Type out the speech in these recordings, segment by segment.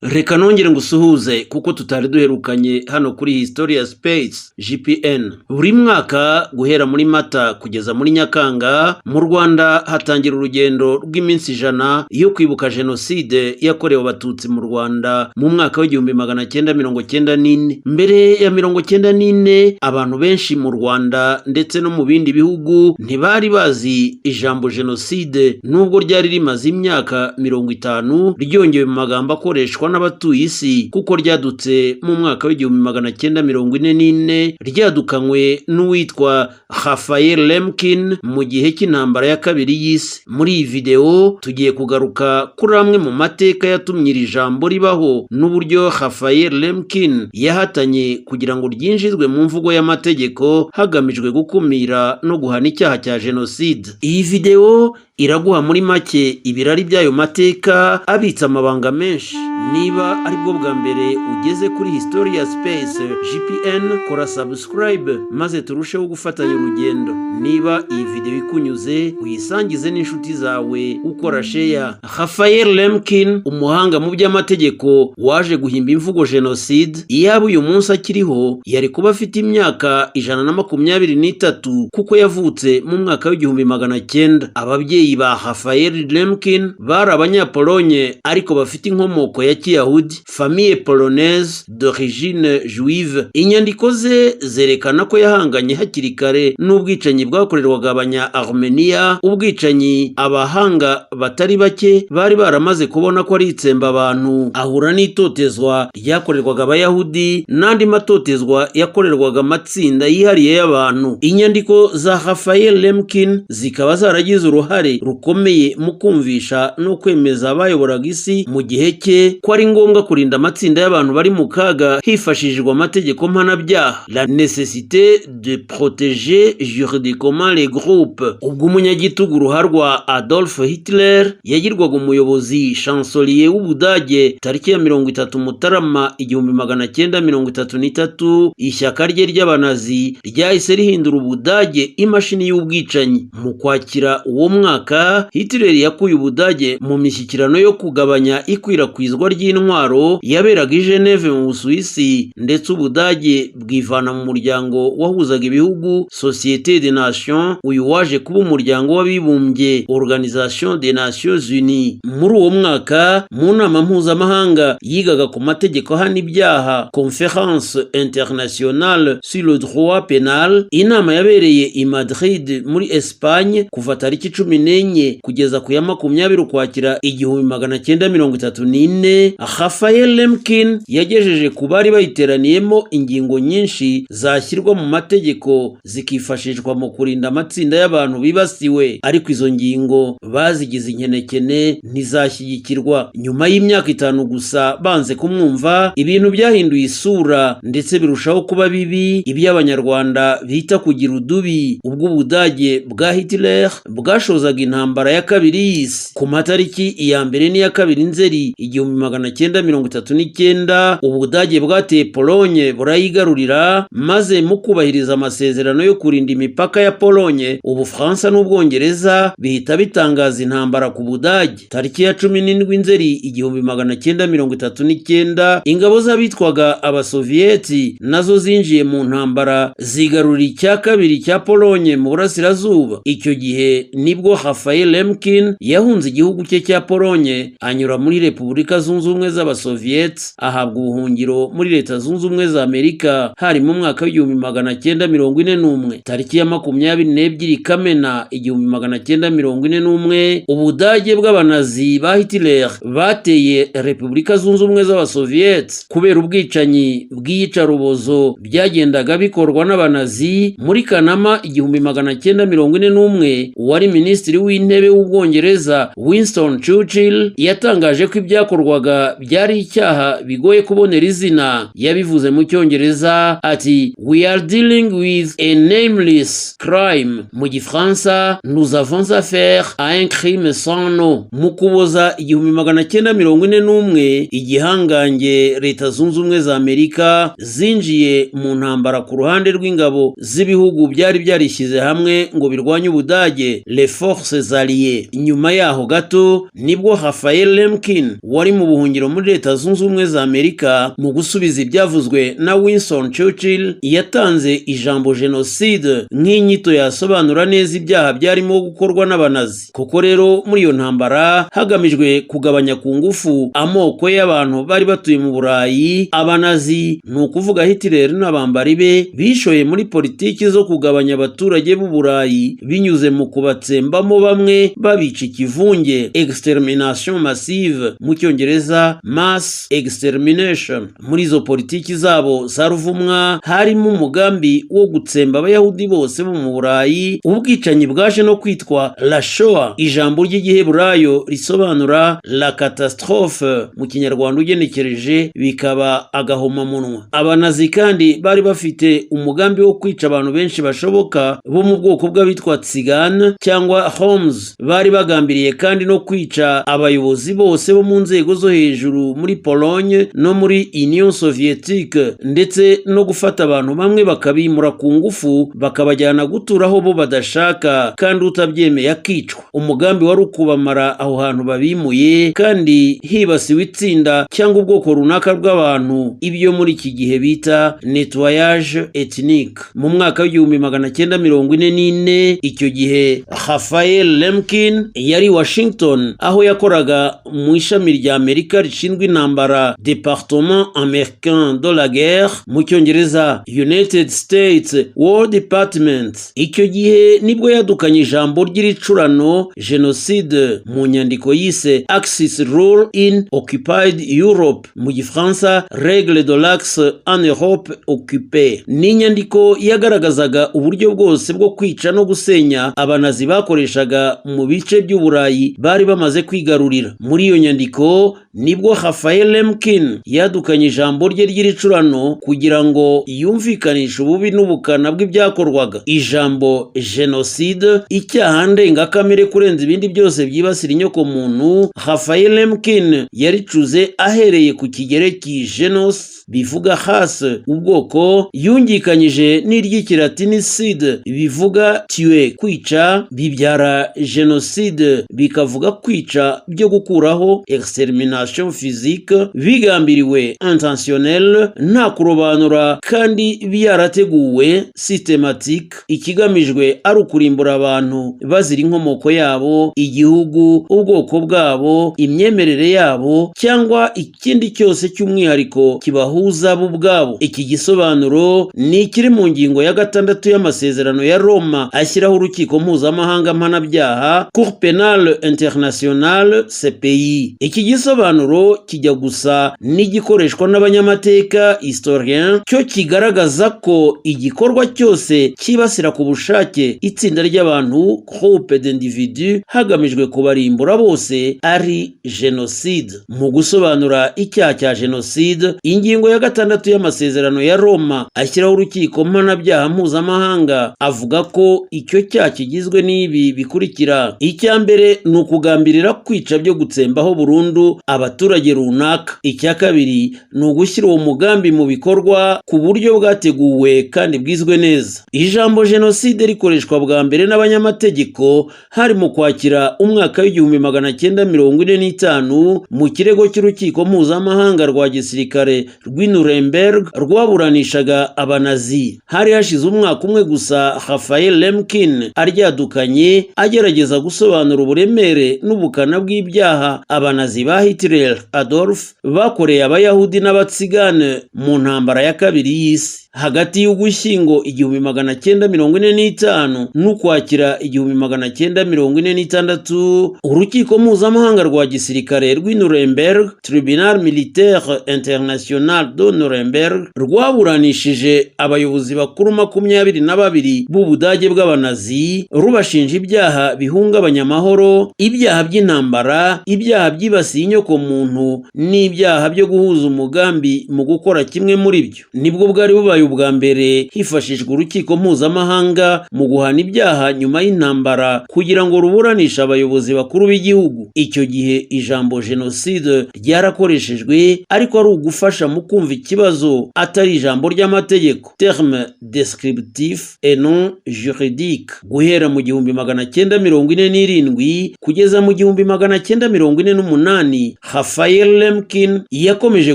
Reka nongere ngusuhuze kuko tutari duherukanye hano kuri Historia Space GPN. Buri mwaka guhera muri Mata kugeza muri Nyakanga, mu Rwanda hatangira urugendo rw'iminsi 100 yo kwibuka Jenoside yakorewe Abatutsi mu Rwanda mu mwaka wa 1994. Mbere ya 94, abantu benshi mu Rwanda ndetse no mu bindi bihugu ntibari bazi ijambo jenoside, nubwo ryari rimaze imyaka 50 ryongewe mu magambo akoreshwa n'abatuye isi, kuko ryadutse mu mwaka wa 1944, ryadukanywe n'uwitwa Raphael Lemkin mu gihe cy'intambara ya kabiri y'isi. Muri iyi videwo tugiye kugaruka kuri amwe mu mateka yatumye iri jambo ribaho n'uburyo Raphael Lemkin yahatanye kugira ngo ryinjizwe mu mvugo y'amategeko hagamijwe gukumira no guhana icyaha cya jenoside. Iyi videwo iraguha muri make ibirari by'ayo mateka abitse amabanga menshi. Niba aribwo bwa mbere ugeze kuri Historia Space GPN, kora subscribe maze turusheho gufatanya urugendo. Niba iyi video ikunyuze, uyisangize n'inshuti zawe ukora share. Raphael Lemkin, umuhanga mu by'amategeko waje guhimba imvugo jenoside, iyaba uyu munsi akiriho yari kuba afite imyaka 123, kuko yavutse mu mwaka wa 1900. Ababyeyi ba Raphael Lemkin bari Abanyapolonye ariko bafite inkomoko ya Kiyahudi, famille polonaise d'origine juive. Inyandiko ze zerekana ko yahanganye hakiri kare n'ubwicanyi bwakorerwaga Abanya Armenia, ubwicanyi abahanga batari bake bari baramaze kubona ko ari itsemba abantu, ahura n'itotezwa ryakorerwaga Abayahudi n'andi matotezwa yakorerwaga amatsinda yihariye y'abantu. Inyandiko za Raphael Lemkin zikaba zaragize uruhare rukomeye mu kumvisha no kwemeza abayoboraga isi mu gihe cye ko ari ngombwa kurinda amatsinda y'abantu bari mu kaga hifashishijwe amategeko mpanabyaha, la nécessité de protéger juridiquement les groupes. Ubwo umunyagitugu ruharwa Adolf Hitler yagirwaga umuyobozi, chancelier w'Ubudage, tariki ya 30 Mutarama 1933, ishyaka rye ry'Abanazi ryahise rihindura Ubudage imashini y'ubwicanyi. Mu Kwakira uwo mwaka, Hitler yakuye Ubudage mu mishyikirano yo kugabanya ikwirakwizwa ry'intwaro yaberaga i Geneve mu Busuwisi, ndetse Ubudage bwivana mu muryango wahuzaga ibihugu, Société des Nations, uyu waje kuba Umuryango w'Abibumbye, Organisation des Nations Unies. Muri uwo mwaka, mu nama mpuzamahanga yigaga ku mategeko ahana ibyaha, Conférence internationale sur le droit pénal, inama yabereye i Madrid muri Espagne kuva tariki 14 kugeza ku ya 20 Ukwakira 1934, Raphael Lemkin yagejeje ku bari bayiteraniyemo ingingo nyinshi zashyirwa mu mategeko zikifashishwa mu kurinda amatsinda y'abantu bibasiwe, ariko izo ngingo bazigize inkenekene, ntizashyigikirwa. Nyuma y'imyaka 5 gusa banze kumwumva, ibintu byahinduye isura ndetse birushaho kuba bibi, ibyo Abanyarwanda bita kugira udubi, ubwo Ubudage bwa Hitler bwashozaga intambara ya kabiri y'isi. Ku matariki iya 1 n'iya 2 Nzeri 1939, Ubudage bwateye Polonye burayigarurira, maze mu kubahiriza amasezerano yo kurinda imipaka ya Polonye, Ubufaransa n'Ubwongereza bihita bitangaza intambara ku Budage. Tariki ya 17 Nzeri 1939, ingabo z'abitwaga Abasoviyeti nazo zinjiye mu ntambara, zigarurira icya kabiri cya Polonye mu burasirazuba. Icyo gihe nibwo Raphael Lemkin yahunze igihugu cye cya Polonye, anyura muri Repubulika Zunze Ubumwe z'Abasoviyeti, ahabwa ubuhungiro muri Leta Zunze Ubumwe za Amerika. Hari mu mwaka wa 1941. Tariki ya 22 Kamena 1941, Ubudage bw'Abanazi ba Hitler bateye Repubulika Zunze Ubumwe z'Abasoviyeti. Kubera ubwicanyi bw'iyicarubozo byagendaga bikorwa n'Abanazi, muri Kanama 1941, uwari minisitiri w'intebe w'Ubwongereza Winston Churchill yatangaje ko ibyakorwaga byari icyaha bigoye kubonera izina. Yabivuze mu Cyongereza ati: "We are dealing with a nameless crime." Mu Gifaransa: "Nous avons affaire à un crime sans nom." Mu Kuboza 1941, igihangange Leta Zunze Ubumwe za Amerika zinjiye mu ntambara ku ruhande rw'ingabo z'ibihugu byari byarishyize hamwe ngo birwanye Ubudage, les forces alliées. Nyuma yaho gato nibwo Raphael Lemkin wari mu buhungiro ubuhungiro muri Leta Zunze Ubumwe za Amerika, mu gusubiza ibyavuzwe na Winston Churchill, yatanze ijambo jenoside nk'inyito yasobanura neza ibyaha byarimo gukorwa n'Abanazi. Koko rero, muri iyo ntambara hagamijwe kugabanya ku ngufu amoko y'abantu bari batuye mu Burayi, Abanazi, ni ukuvuga Hitler n'abambari be, bishoye muri politiki zo kugabanya abaturage b'u Burayi binyuze mu kubatsembamo bamwe, babica ikivunge, extermination massive, mu Cyongereza mass extermination. Muri izo politiki zabo za ruvumwa harimo umugambi wo gutsemba Abayahudi bose bo mu Burayi, ubwicanyi bwaje no kwitwa la Shoah, ijambo ry'Igiheburayo risobanura la catastrophe, mu Kinyarwanda ugenekereje bikaba agahomamunwa. Abanazi kandi bari bafite umugambi wo kwica abantu benshi bashoboka bo mu bwoko bw'abitwa Tsigane cyangwa Roms. Bari bagambiriye kandi no kwica abayobozi bose bo mu nzego zo hejuru muri Pologne no muri Union Soviétique, ndetse no gufata abantu bamwe bakabimura ku ngufu, bakabajyana gutura aho bo badashaka, kandi utabyemeye akicwa. Umugambi wari ukubamara aho hantu babimuye, kandi hibasiwe itsinda cyangwa ubwoko runaka bw'abantu, ibyo muri iki gihe bita nettoyage ethnique. Mu mwaka w'1944, icyo gihe Raphael Lemkin yari Washington, aho yakoraga mu ishami rya Amerika rishinzwe intambara, Département américain de la guerre, mu Cyongereza United States War Department. Icyo gihe nibwo yadukanye ijambo ry'iricurano jenoside mu nyandiko yise Axis Rule in Occupied Europe, mu Gifaransa Règle de l'Axe en Europe occupée. Ni inyandiko yagaragazaga uburyo bwose bwo kwica no gusenya Abanazi bakoreshaga mu bice by'Uburayi bari bamaze kwigarurira. Muri iyo nyandiko nibwo Raphael Lemkin yadukanye ijambo rye ry'iricurano kugira ngo yumvikanishe ububi n'ubukana bw'ibyakorwaga. Ijambo jenoside, icyaha ndengakamere kurenza ibindi byose byibasira inyokomuntu, Raphael Lemkin yaricuze ahereye ku Kigereki genos, bivuga race, ubwoko, yungikanyije n'iry'Ikilatini cide, bivuga tuer, kwica, bibyara jenoside, bikavuga kwica byo gukuraho, extermination physique, bigambiriwe, intentionnel, nta kurobanura, kandi byarateguwe, systématique, ikigamijwe ari ukurimbura abantu bazira inkomoko yabo, igihugu, ubwoko bwabo, imyemerere yabo cyangwa ikindi cyose cy'umwihariko kibahuza bo ubwabo. Iki gisobanuro ni ikiri mu ngingo ya 6 y'amasezerano ya Roma ashyiraho Urukiko Mpuzamahanga Mpanabyaha, Cour Pénale Internationale, CPI. Iki gisobanuro kijya gusa n'igikoreshwa n'abanyamateka, historien, cyo kigaragaza ko igikorwa cyose cyibasira ku bushake itsinda ry'abantu, groupe d'individus, hagamijwe kubarimbura bose ari jenoside. Mu gusobanura icyaha cya jenoside, ingingo ya 6 y'amasezerano ya Roma ashyiraho Urukiko Mpanabyaha Mpuzamahanga avuga ko icyo cyaha kigizwe n'ibi bikurikira: icya mbere ni ukugambirira kwica byo gutsembaho burundu abaturage runaka; icya kabiri ni ugushyira uwo mugambi mu bikorwa ku buryo bwateguwe kandi bwizwe neza. Ijambo jenoside rikoreshwa bwa mbere n'abanyamategeko hari mu Kwakira umwaka w'1945, mu kirego cy'Urukiko Mpuzamahanga rwa Gisirikare rw'i Nuremberg rwaburanishaga Abanazi. Hari hashize umwaka umwe gusa Raphael Lemkin aryadukanye, agerageza gusobanura uburemere n'ubukana bw'ibyaha Abanazi ba Hitler Adolf bakoreye Abayahudi n'Abatsigane mu ntambara ya kabiri y'isi. Hagati y'Ugushyingo 1945 n'Ukwakira 1946, Urukiko Mpuzamahanga rwa Gisirikare rw'i Nuremberg, Tribunal Militaire International de Nuremberg, rwaburanishije abayobozi bakuru 22 b'Ubudage bw'Abanazi, rubashinja ibyaha bihungabanya amahoro, ibyaha by'intambara, ibyaha byibasiye inyokomuntu n'ibyaha byo guhuza umugambi mu gukora kimwe muri byo. Nibwo bwari bubaye ubwa mbere hifashishwa urukiko mpuzamahanga mu guhana ibyaha nyuma y'intambara kugira ngo ruburanishe abayobozi bakuru b'igihugu. Icyo gihe ijambo jenoside ryarakoreshejwe, ariko ari ugufasha mu kumva ikibazo, atari ijambo ry'amategeko, terme descriptif et non juridique. Guhera mu 1947 kugeza mu 1948, Raphael Lemkin yakomeje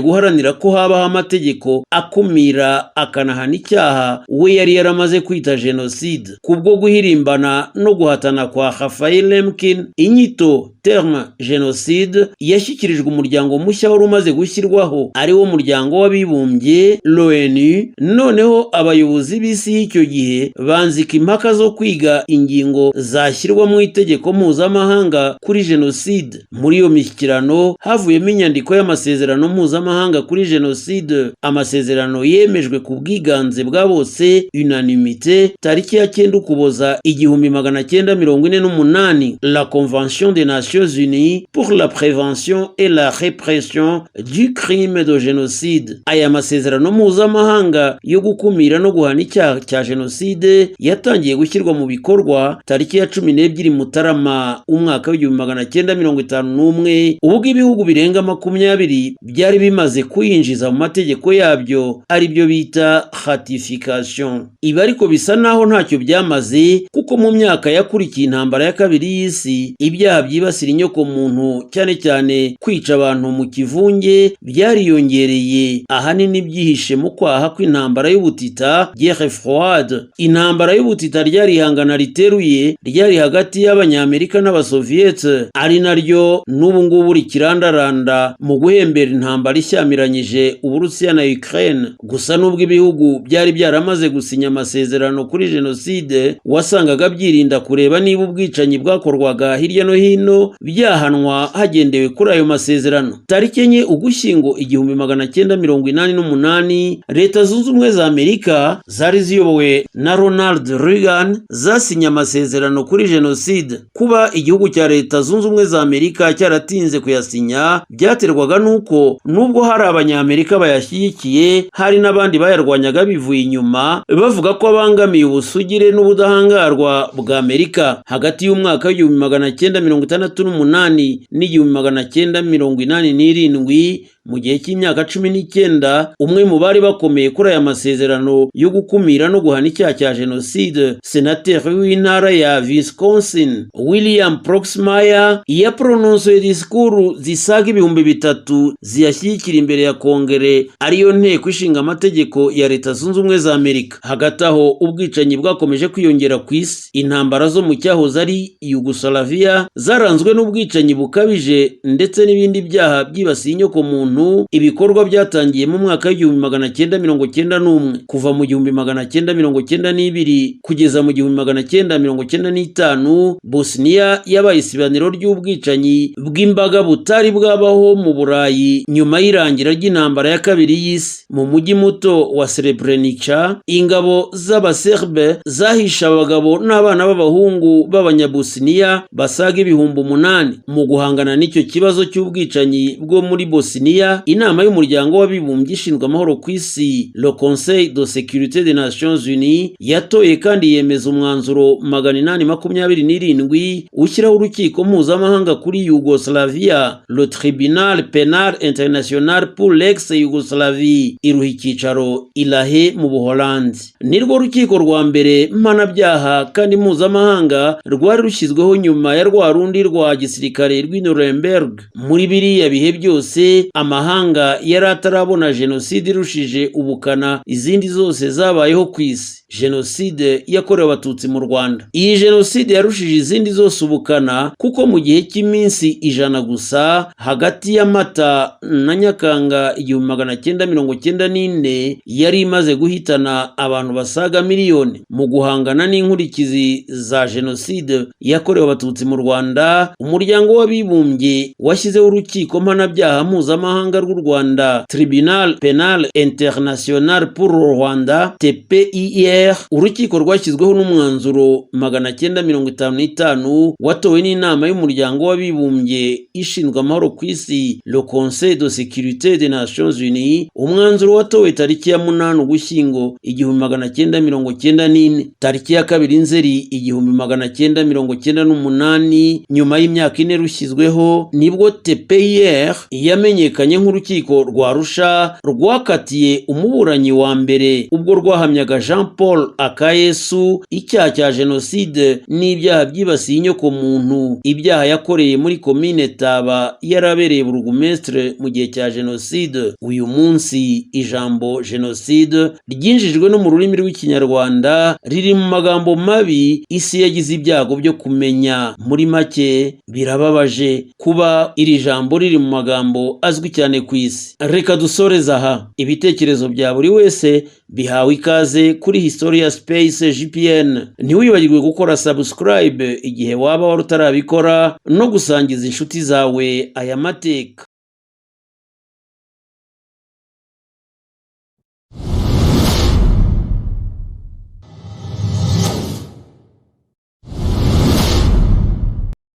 guharanira ko habaho amategeko akumira akanahana icyaha we yari yaramaze kwita jenoside. Kubwo guhirimbana no guhatana kwa Raphael Lemkin, inyito terme génocide yashyikirijwe umuryango mushya wari umaze gushyirwaho, ari wo Muryango w'Abibumbye, l'ONU. Noneho abayobozi b'isi y'icyo gihe banzika impaka zo kwiga ingingo zashyirwa mu itegeko mpuzamahanga kuri jenoside. Muri iyo mishyikirano havuyemo inyandiko y'amasezerano mpuzamahanga kuri jenoside, amasezerano yemejwe ku bwiganze bwa bose, unanimité, tariki ya 9 Ukuboza 1948, la Convention des Nations Unies pour la prévention et la répression du crime de génocide. Aya masezerano mpuzamahanga yo gukumira no guhana icyaha cya jenoside yatangiye gushyirwa mu bikorwa tariki ya 12 Mutarama umwaka w'1951, ubwo ibihugu birenga 20 byari bimaze kuyinjiza mu mategeko yabyo, ari byo bita ratification. Ibi ariko bisa naho ntacyo byamaze, kuko mu myaka yakurikiye intambara ya kabiri y'isi, ibyaha byibasira inyokomuntu, cyane cyane kwica abantu mu kivunge, byariyongereye, ahanini byihishe mu kwaha kw'intambara y'ubutita, guerre froide. Intambara y'ubutita ryari ihangana riteruye ryari hagati y'Abanyamerika n'Abasoviyete, ari naryo n'ubu ngubu rikirandaranda mu guhembera intambara ishyamiranyije Uburusiya na Ukraine. Gusa nubwo ibihugu byari byaramaze gusinya amasezerano kuri jenoside, wasangaga byirinda kureba niba ubwicanyi bwakorwaga hirya no hino byahanwa hagendewe kuri ayo masezerano. Tariki 4 Ugushyingo 1988, Leta Zunze Ubumwe za Amerika zari ziyobowe na Ronald Reagan zasinye amasezerano kuri jenoside. Kuba igihugu cya Leta Zunze Ubumwe za Amerika cyaratinze kuyasinya byaterwaga n'uko nubwo hari Abanyamerika bayashyigikiye, hari n'abandi bayarwanyaga bivuye inyuma, bavuga ko abangamiye ubusugire n'ubudahangarwa bwa Amerika. Hagati y'umwaka w'1968 n'1987, mu gihe cy'imyaka 19, umwe mu bari bakomeye kuri aya masezerano yo gukumira no guhana icyaha cya jenoside, senateri w'intara ya Wisconsin William Proxmire, yaporononsoye disikuru zisaga 3000 ziyashyigikira imbere ya Kongere, ariyo nteko ishinga amategeko ya Leta Zunze Ubumwe za Amerika. Hagati aho ubwicanyi bwakomeje kwiyongera ku isi. Intambara zo mu cyahoze ari Yugoslavia zaranzwe n'ubwicanyi bukabije ndetse n'ibindi byaha byibasiye inyokomuntu, ibikorwa byatangiye mu mwaka w'1991. Kuva mu 1992 kugeza mu 1995, Bosniya yabaye isibaniro ry'ubwicanyi bw'imbaga butari bwabaho mu Burayi nyuma y'irangira ry'intambara ya kabiri y'isi. Mu mujyi muto wa Srebrenica, ingabo z'Abaserbe zahishe abagabo n'abana b'abahungu b'Abanyabosniya basaga 8000. Mu guhangana n'icyo kibazo cy'ubwicanyi bwo muri Bosniya, inama y'Umuryango w'Abibumbye ishinzwe amahoro ku isi, le Conseil de sécurité des Nations Unies, yatoye kandi yemeza umwanzuro 827 ushyiraho urukiko mpuzamahanga kuri Yugoslavia, le Tribunal pénal international pour l'ex Yougoslavie, iruha icyicaro i La Haye mu Buholandi. Nirwo rukiko rwa mbere mpanabyaha kandi mpuzamahanga rwari rushyizweho nyuma ya rwa rundi rwa gisirikare rw'i Nuremberg. Muri biriya bihe byose, amahanga yari atarabona jenoside irushije ubukana izindi zose zabayeho ku isi, jenoside yakorewe Abatutsi mu Rwanda. Iyi jenoside yarushije izindi zose ubukana kuko mu gihe cy'iminsi 100 gusa, hagati ya Mata na Nyakanga 1994, yari imaze guhitana abantu basaga miliyoni. Mu guhangana n'inkurikizi za jenoside yakorewe Abatutsi mu Rwanda, Umuryango w'Abibumbye washyizeho urukiko mpanabyaha mpuzamahanga rw'u Rwanda, Tribunal Pénal International pour le Rwanda, TPIR. Urukiko rwashyizweho n'umwanzuro 955 watowe n'inama y'Umuryango w'Abibumbye ishinzwe amahoro ku isi, le Conseil de sécurité des Nations Unies, umwanzuro watowe tariki ya 8 Ugushyingo 1994. Tariki ya 2 Nzeri 1998, nyuma y'imyaka 4 rushyizweho, nibwo TPIR yamenyekanye nk'urukiko rwa Arusha rwakatiye umuburanyi wa mbere, ubwo rwahamyaga Jean Paul Akayesu icyaha cya jenoside n'ibyaha byibasiye inyokomuntu, ibyaha yakoreye muri komine Taba ya yari abereye burugumestre mu gihe cya jenoside. Uyu munsi ijambo jenoside ryinjijwe no mu rurimi rw'Ikinyarwanda, riri mu magambo mabi isi yagize ibyago byo kumenya. Muri make, birababaje kuba iri jambo riri mu magambo azwi cyane ku isi. Reka dusoreze aha. Ibitekerezo bya buri wese bihawe ikaze kuri Historia Space GPN. Ntiwibagirwe gukora subscribe igihe waba wari utarabikora, no gusangiza inshuti zawe aya mateka.